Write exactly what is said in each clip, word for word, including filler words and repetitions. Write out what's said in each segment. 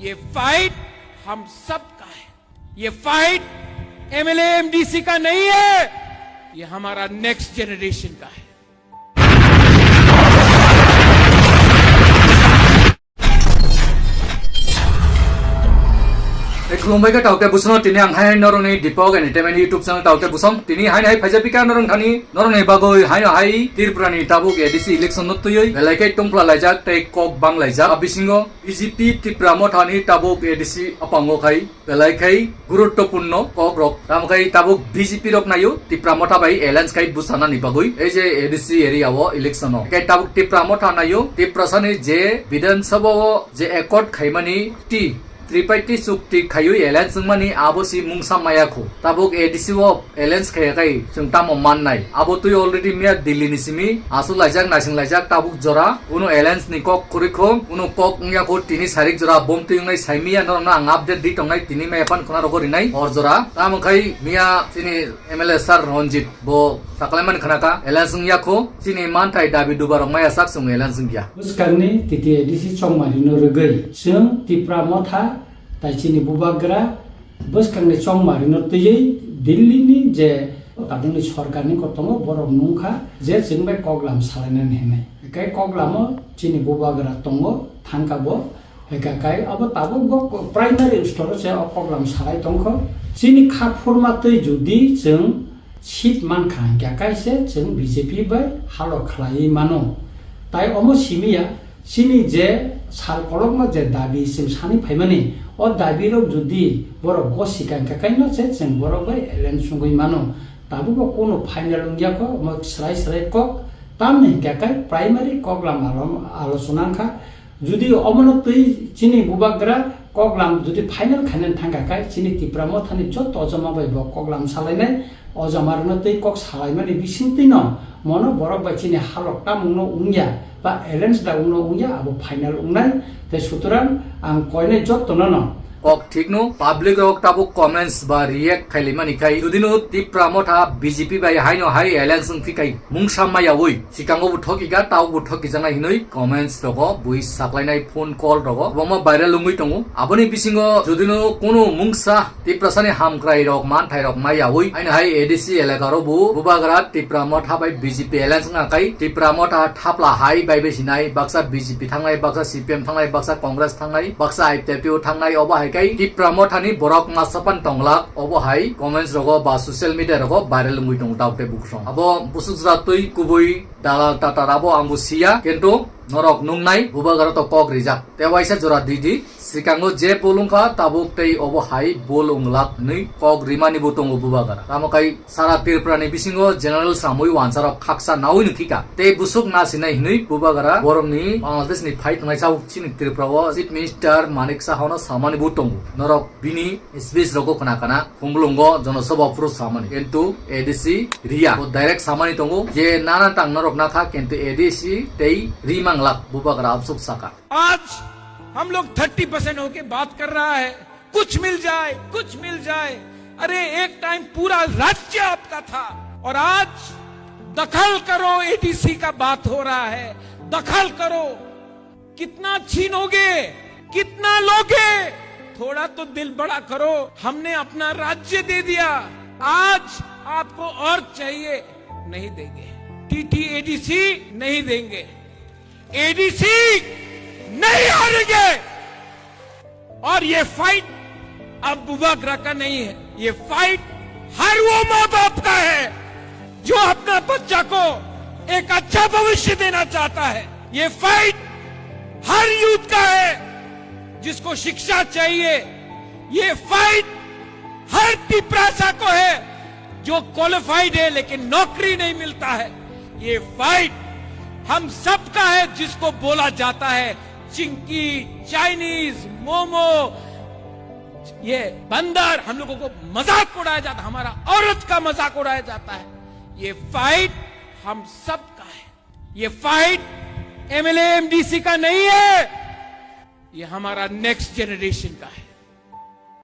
ये फाइट हम सब का है। ये फाइट एमएलए एमडीसी का नहीं है, ये हमारा नेक्स्ट जनरेशन का है। Khulumbai kha taukte busono tini ang hai noroni Deepak Entertainment YouTube channel taukte busong tini hai hai phaijapika norong thani noroni bagoi hai hai Tripura ni tabuk A D C election no tuyoi belai khe tongphla laijak tei kok bang laijak a bisingo B J P Tipra Motha ni tabuk A D C apango khai belai khai guruttopurno kok rok. Tamo khai tabuk B J P rok nayo Tipra Motha bai alliance khai busanani bagwi ei je A D C area o election o. Khai tabuk Tipra Motha nayo Tiprasa ni je Bidhan Sabha o je accord khaimani ti triparty chukti khaiwi alliance wngmani abo si mungsa maya kho. Tabuk A D C o alliance khaiya khai chwng tamo mannai? Abo twi already miya Delhi ni simi aswk laijak, naising laijak tabuk jora. Kunu alliance ni kok kwrwi kho, kunu kok wngya kho, tini sarik jora bom twi wngnai sai miya norokno ang update di tongnai tini maya phan khuna rogo rinai hor jora. Tamo khai miya chini M L A sir Ranjit bo saklaimani khana ka alliance wngya kho, chini manthai dabi duba rok maya sak chwng alliance wngya. Bwskangni T T A D C chongmarino rwgwi chwng Tipra Motha tai chini bubagra bwskangni chongmarino twiwi Delhi ni je tabukni sorkarni kotongo borok nungkha je chwng bai koklam salainani hinwi. Hwnkhe koklamo chini bubagra tongo thangka bo, hwnkhe kai abo tabuk bo primary store se o koklam salai tongkho. Chini kha phurma twi judi chwng seat mankha hwnkhe kaise chwng B J P bai halo khlaiwi mano. Tai omo simiya chini je sal kolokma je dabi chwng sani phaimani, o dabi rok judi borok gosika hwnkhe kaino se chwng borok bai alliance wngwi mano. Tabukbo kunu final wngya kho, omo srai srai kok, tamni hwnkhe kai primary koklam alo-, alochona wngkha. Judi omono twi chini bubagra koklam judi final khainani thangkha khai, chini Tipra Mothani joto ojama bai bo koklam salainai, ojamarokno twi kok salaimani bisingtwino mono borok bai chini halok tamungno wngya ba alliance da wngno wngya abo final wngnai. Tei sutorang ang koinai jotono no. Kok thikno public rok tabuk comments ba react khailaimani khai, judino Tipra Motha B J P bai haino hai alliance wngphi khai mungsa mayaui. Sikango bo thokika, tao bo thokijaknai hinwi comments rogo bui saklainai phone call rogo kwbangma viral wngwi tongo. Aboni bisingo judino kunu mungsa Tiprasani hamkrai rok manthai rok maiyaui haino hai A D C elaka ro bo bubagra Tipra Motha bai B J P alliance wngkha khai Tipra Motha thapla hai bai bai sinai baksa B J P thangnai, baksa C P M thangnai, baksa Congress thangnai, baksa I P F T o thangnai, obo hai khai Tipra Mothani borok masa pan tonglak, obo hai comments rogo ba social media rogo viral wngwi tongo tao tei bukhusong. Abo busuk jora twi kubui dalal tatar abo ang bo siya, kintu norok nungnai bubagra to kok rijak. Te waisa jora di di, sikango je bol wngkha tabuk tei obo hai bol wnglak hinwi kok rimani bo tongo bubagra. Tamo kai sara Tripura ni bisingo general samui wansarok khaksa naui nukhi ka. Tei busuk na sinai hinwi bubagra borokni Bangladesh ni phai tongnai chabuk chini Tripura o Chief Minister Manik Saha no samani bo tongo. Norok bini speech rogo khna kana. Khumulwngo jonosabha phuru samani, kintu A D C riya. Bo direct samani tongo je nana tang norok nakha, kintu A D C tei ri manglak, bubagra absuk saka. आज हम लोग thirty percent होके बात कर रहा है, कुछ मिल जाए, कुछ मिल जाए। अरे, एक टाइम पूरा राज्य आपका था और आज दखल करो, एडीसी का बात हो रहा है, दखल करो। कितना छीनोगे, कितना लोगे? थोड़ा तो दिल बड़ा करो। हमने अपना राज्य दे दिया, आज आपको और चाहिए, नहीं देंगे। टीटीएडीसी नहीं देंगे, एडीसी नहीं हारेंगे। और ये फाइट अब बुबागरा का नहीं है, ये फाइट हर वो माँ बाप का है जो अपना बच्चा को एक अच्छा भविष्य देना चाहता है। ये फाइट हर यूथ का है जिसको शिक्षा चाहिए। ये फाइट हर तिपरासा को है जो क्वालिफाइड है लेकिन नौकरी नहीं मिलता है। ये फाइट हम सबका है जिसको बोला जाता है चिंकी, चाइनीज, मोमो, ये बंदर, हम लोगों को मजाक उड़ाया जाता है, हमारा औरत का मजाक उड़ाया जाता है। ये फाइट हम सबका है। ये फाइट एमएलए एमडीसी का नहीं है, ये हमारा नेक्स्ट जनरेशन का है।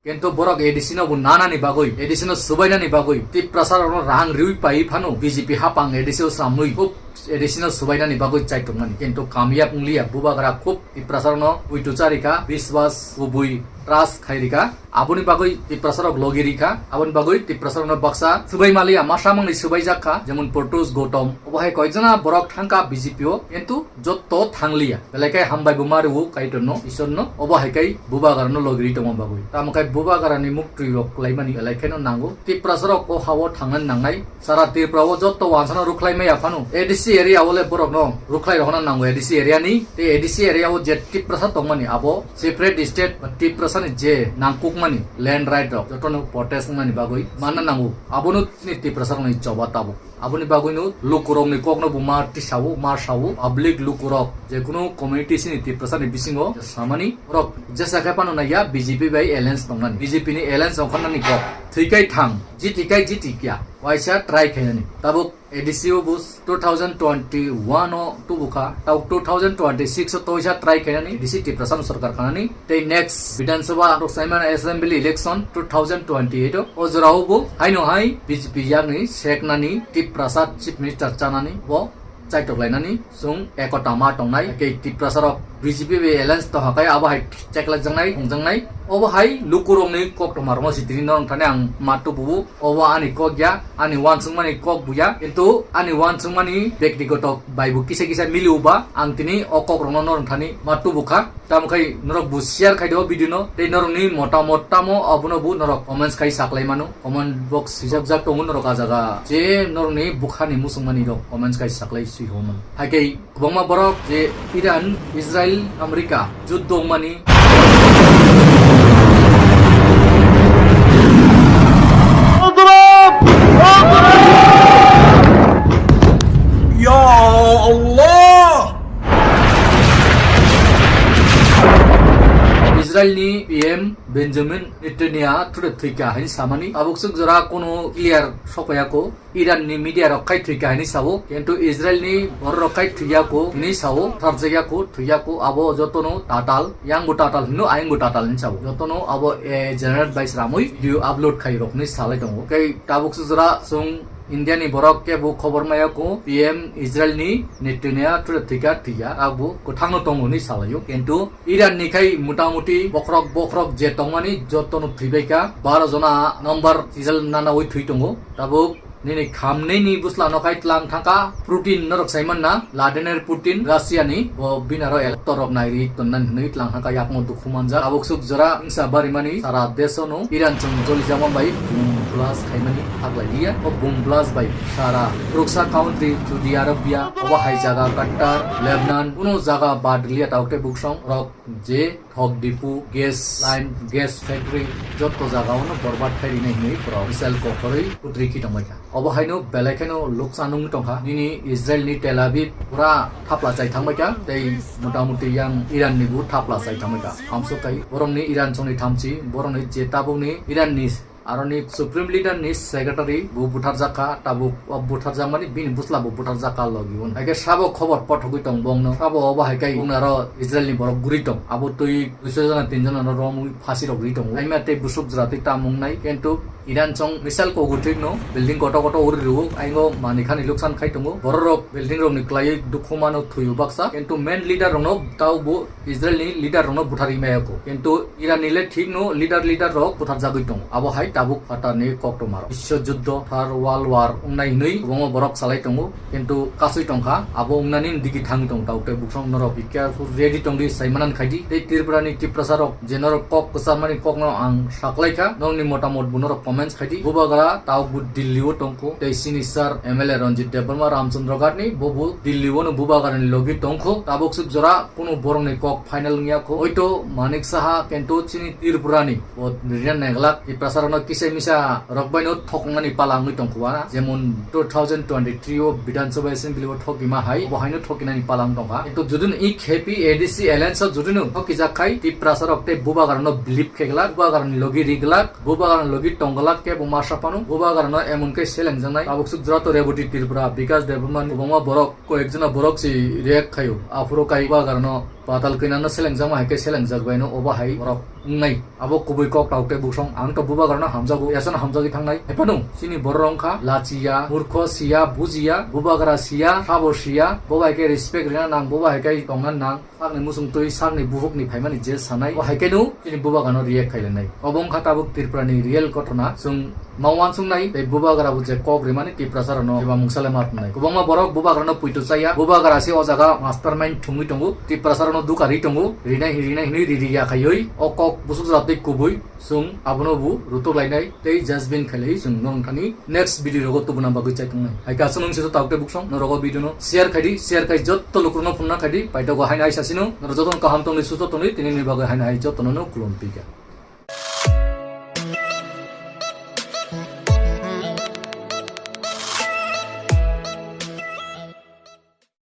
Kintu borok A D C no bo nanani bagwi, A D C no subainani bagwi, Tiprasa rokno rang riwi pai phano B J P hapang A D C o samwi khub A D C no subainani bagwi chai tongmani, kintu kamyab wngliya. Bubagra khub Tiprasarokno uitu charikha, biswas kubui trust khairikha. Aboni bagwi Tiprasarok logi rikha, aboni bagwi Tiprasarokno baksa subai maliya, masa mangni subaijak kha, jemon Protus Gautam. Obo hai koijana borok thangkha B J P o, kintu jotto thangliya. Belai khe hambai bo ma rwo Kaitorno, Isorno. Obo hai kai Bubagrano logi ri tongma bagwi. Tamo khai Bubagrani muktwi rok klaimani belai kheno nango. Tiprasarok o hao thangnani nangnai. Sara Tripura o jotto wansano rwkhlai maya phano A D C area o le borokno rwkhlai rohorna nango A D C area ni. Tei A D C area o je Tiprasa tongmani abo separate state ba Tiprasa ni je nangkukmani land right rok jotono protest wngnani bagwi manna nango. Abono chini Tiprasa rokni choba tabuk. Aboni bagwino lukurokni kokno bo ma tisao, ma sao, public lukurok je kunu community chini Tiprasa ni bisingo samani borok jesa khe phano naiya B J P bai alliance tongnani. B J P ni alliance ongkharnani kok. Thwikai thang, jitikai jitikya, waisa try khainani. Tabuk A D C o bo two thousand twenty-one o tubukha, tabuk two thousand twenty-six o toisa try khainani A D C Tiprasa no sarkar khanani. Tei next Bidhan Sabha rok Simon Assembly election two thousand twenty-eight o, o jorao bo haino hai B J P yakni seknani Tiprasa Chief Minister chanani bo chaitok lainani chwng ekota ma tongnai. Tei Tiprasa rok B J P bai alliance toha kai abo hai cheklak jangnai, hongjangnai. Obo hai lukurokni koktoma rokno sitini norong thani ang ma tubuo. Obo ani kok ya, ani wansukmani kok buya, kintu ani wansukmani bektigoto bai bo kisa kisa milio ba ang tini o kok rokno norong thani ma tubukha. Tamo khai norok bo share khai di o video no, tei norokni motamot tamo abono bo norok comments khai saklai mano, comment box sijak jak tongo norok a jaga je norokni bukhani musukmani rok comments khai saklai sui homan. Hai khe kwbangma borok je Iran, Israel, America juddo wngmani. Ya Allah! Israelni P M Benjamin Netanyahu thwrwk thwikha hai samani. Tabuk swk jora kono clear sokphaiyakho. Iran ni media rok khai thwikha hinwi sao, kintu Israel ni borok rok khai thwiyakho hinwi sao, tharjakya kho, thwiyakho, abo jotono tatal, yang bo tatal hino, ayang bo tatal hinwi sao. Jotono abo, eh, generate bai sramwi video upload khai rok hinwi salai tongo. Tei tabuk swk jora chwng India ni borok kebo khobor maya kho, P M Israel ni Netanyahu thwrwk thwikha thwiya, abo kwthang no tongo hinwi salaio. Kintu Iran ni khai motamuti bokhorok bokhorok je tongmani jotono thwibaikha, baro jona number sijal nanawi thwi tongo. Tabuk nini khamnini bwsla no khai tlang thangkha Putin norok sai manna, Vladimir Putin, Russia ni, bo bini aro elector rok nairi tonnani hinwi tlang thangkha, yakno dukhu manjak. Tabuk swk jora hingsa barimani sara desh no Iran chwng jolijakma bai boom blast khaimani haklai liya. O boom blast bai sara Turksa country, Saudi Arabia, obo hai jaga Qatar, Lebanon, kuno jaga bad liya tabuk tei buksong rok je thok dipu, gas line, gas factory, jotto jagao no borbat khai rinai hinwi borok missile kokhorwi kutri khi tongbaikha. Obo haino belai kheno luksan wngwi tongkha. Nini Israel ni Tel Aviv pura thapla chai thangbaikha, tei motamuti yang Iran ni bo thapla chai thangbaikha. Amsuk kai borokni Iran chongni thamchi, borokni je tabukni Iran ni Aroni Supreme Leader ni secretary bo butharjakha, tabuk o butharjakmani bini bwsla bo butharjakha logi un. Haikhe sabo khobor pothogwi tong bongno, sabo obo hai kai bongno aro Israel ni borok guri tong. Abo twi duiso jona tin jona no romwi phasi rok ri tongo. Aima tei busuk jora twi tamung nai, kintu Iran chong missile kogu thik no building koto koto uri rwo, aingo mani khani luksan khai tongo. Borok rok building rok ni kwlaiwi dukhu mano thwiyo baksa, kintu main leader rok no tau bo Israel ni leader rok no buthar rimaya kho. Kintu Iran ni le thik no leader leader rok buthar jagwi tongo. Abo hai tabuk phatar ni koktwma rok. Biswa juddho, third world war wngnai hinwi kwbangma borok salai tongo. Kintu kasui tongkha, abo wngnani digi thangwi tongo. Tabuk tei buksong norok be careful, ready tongdi, saimanan khaidi. Tei Tripura ni Tiprasa rok je norok kok kwcharmani kok no ang saklaikha. Nokni motamot bo norok comments khaidi. Bubagra tabuk bo Delhi o tongkho. Tei sini sir M L A Ranjit Debbarma Ramchandra Ghat ni bo bo Delhi o no Bubagra ni logi tongkho. Tabuk swk jora Kunu borokni kok final wngya kho. Oito Manik Saha kento chini Tripura ni bo rina neglak Tiprasa rokno kisa misa rok bai no thoknani pala wngwi tongkho ana. Jemon two thousand twenty-three o Bidhan Sabha Assembly o thokima hai, bo haino thokinani pala wng tongkha. Kento judino i khepi A D C alliance o judino thokijak khai Tiprasa rok tei Bubagra no believe khe glak, Bubagra ni logi ri glak, Bubagra ni logi tong glak kebo masa phano Bubagra no emon khe seleng jaknai. Tabuk swk jora to Reboti Tripura, Bikash Debbarma ni kwbangma borok Koyekjona borok si react khaio, aphuru kai Bubagrano Patal kainan no selengjak ma hai khe selengjak bai no obo hai borok wngnai. Abo kubui kok tau tei buksong ang to bubagra no hamjago, yasa no hamjagwi thangnai. Hai phano chini borok wngkha lachiya, murkho siya, bujiya, bubagra siya, habo siya, bo bai khe respect rina nang, bo bai khe tongna nang. Sakni muchung twi sakni buhukni phaimani je sanai, o hai khe no chini bubagra no react khai lanai. Obo wngkha tabuk Tripura ni real ghotona. Chwng ma uansuknai tei bubagra bo je kok rimani Tiprasa rok no eba mungsa le ma twngnai. Kwbangma borok bubagra no puito chaya, bubagra se o jaga mastermind thwngwi tongo, Tiprasa rok no duka ri tongo, rinai rinai hinwi ri ri ya khaiwi o kok busuk jora tei kubui chwng abono bo rutuk lainai tei judgment khailai chwng nong thani next video rogo tubuna bagwi chai tongnai. Hai khe aswk nung se tau tei buksong no rogo video no share khai di, share khai jotto lukurok no phunna khai di, paitogo haino hai sasino, noro jotono kaham tongwi susto tongwi tini ni bagwi haino hai jottono no khulum pika.